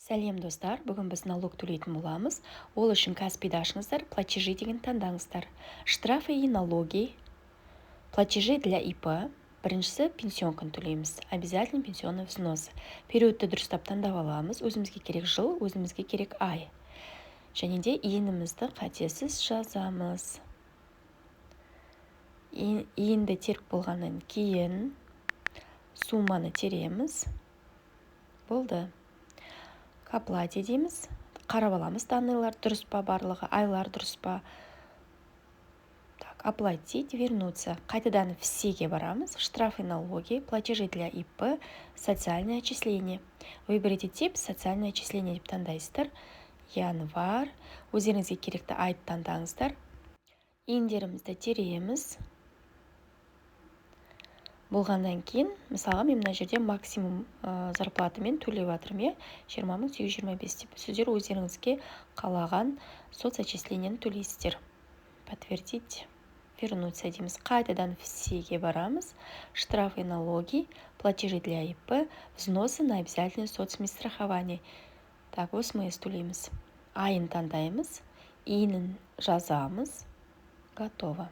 Сәлем, достар! Бүгін біз налог төлейтін боламыз. Ол үшін Каспиді ашыңыздар, «Платежи» деген таңдаңыздар, «Штрафы и налоги», «Платежи для ИП». Біріншісі пенсионканы төлейміз, обязательный пенсионный взнос. Периодты дұрыстап таңдап аламыз: өзімізге керек жыл, өзімізге керек ай. Және де ИИНімізді қатесіз жазамыз. ИИНді теріп болғаннан кейін сумманы тереміз. Болды, «К оплате» дейміз. Қарап аламыз, данныйлар дұрыс па, барлығы, айлар дұрыс па. Так, «Оплатить», «Вернуться». Қайтадан «Всеге» барамыз, «Штрафы, налоги», «Платежи для ИП», «Социальное отчисление». «Выберите тип», «Социальное отчисление» деп таңдайсыздар. Январь, өздеріңізге керекті айды таңдаңыздар. ИИНдерімізді тереміз. Болғаннан кейін, мысалға, мен мына жерде максимум зарплатамен төлеп жатырмын, иә, 20 825 деп. Сіздер өздеріңізге қалаған соцотчислениені төлейсіздер. «Подтвердить», «Вернуться» дейміз. Қайтадан «Всеге» барамыз, «Штрафы и налоги», «Платежи для ИП», «Взносы на обязательное соцмедстрахование». Так, ОСМС төлейміз. Айын таңдаймыз, ИИНін жазамыз. Готово.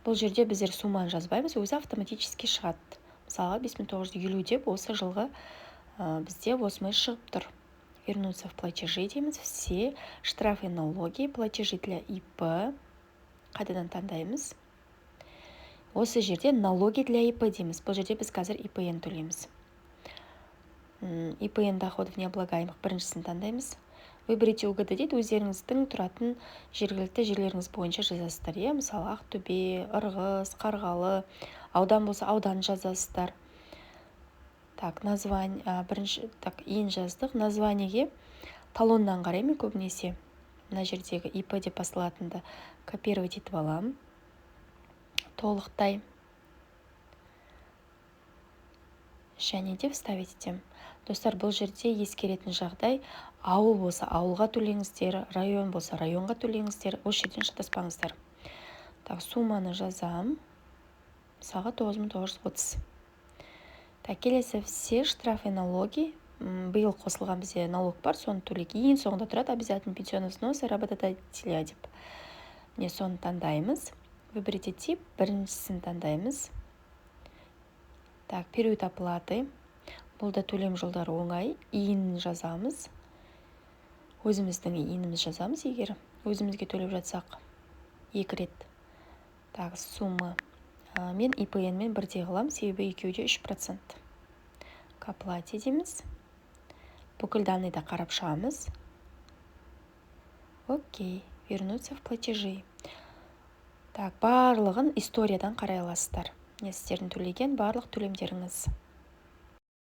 Бұл жерде біздер сумманы жазбаймыз, өзі автоматически шығады. Мысалға, 5950 деп осы жылғы бізде ОСМС шығып тұр. «Вернуться в платежи» дейміз. «Все», «Штрафы, налоги», «Платежи для ИП». Қайтадан таңдаймыз. Осы жерде «Налоги для ИП» дейміз. Бұл жерде біз қазір ИПН төлейміз. ИПН доходов необлагаемых, біріншісін таңдаймыз. «Выберите УГД» дейді. Өздеріңіздің тұратын жергілікті жерлеріңіз бойынша жазасыздар, иә. Мысалы, Ақтөбе, Ырғыз, Қарғалы, аудан болса, аудан жазасыздар. Так, название бірінші. Так, ИИН жаздық. Названиеге талоннан қараймын көбінесе. Мына жердегі ИП деп басылатынды копировать етіп аламын толықтай және де вставить етемін. Достар, бұл жерде ескеретін жағдай: ауыл болса, ауылға төлеңіздер, район болса, районға төлеңіздер. Осы жерден шатаспаңыздар. Так, сумманы жазамын, мысалға, 9930. Так, келесі «Все», «Штрафы, налоги». Биыл қосылған бізде налог бар, соны төлейік. Ең соңында тұрады «Обязательный пенсионный взносы работодателя» деп. Міне, соны таңдаймыз. «Выберите тип», біріншісін таңдаймыз. Так, период оплаты. Бұл да төлем жолдары оңай. ИИН жазамыз, өзіміздің ИИНіміз жазамыз, егер өзімізге төлеп жатсақ екі рет. Так, сумма. Мен ИПН мен бірдей қыламын, себебі екеуі де 3%. «К оплате» дейміз. Бүкіл данныйды қарап шығамыз. Окей, «Вернуться в платежи». Так, барлығын историядан қарай аласыздар. Міне, сіздердің төлеген барлық төлемдеріңіз.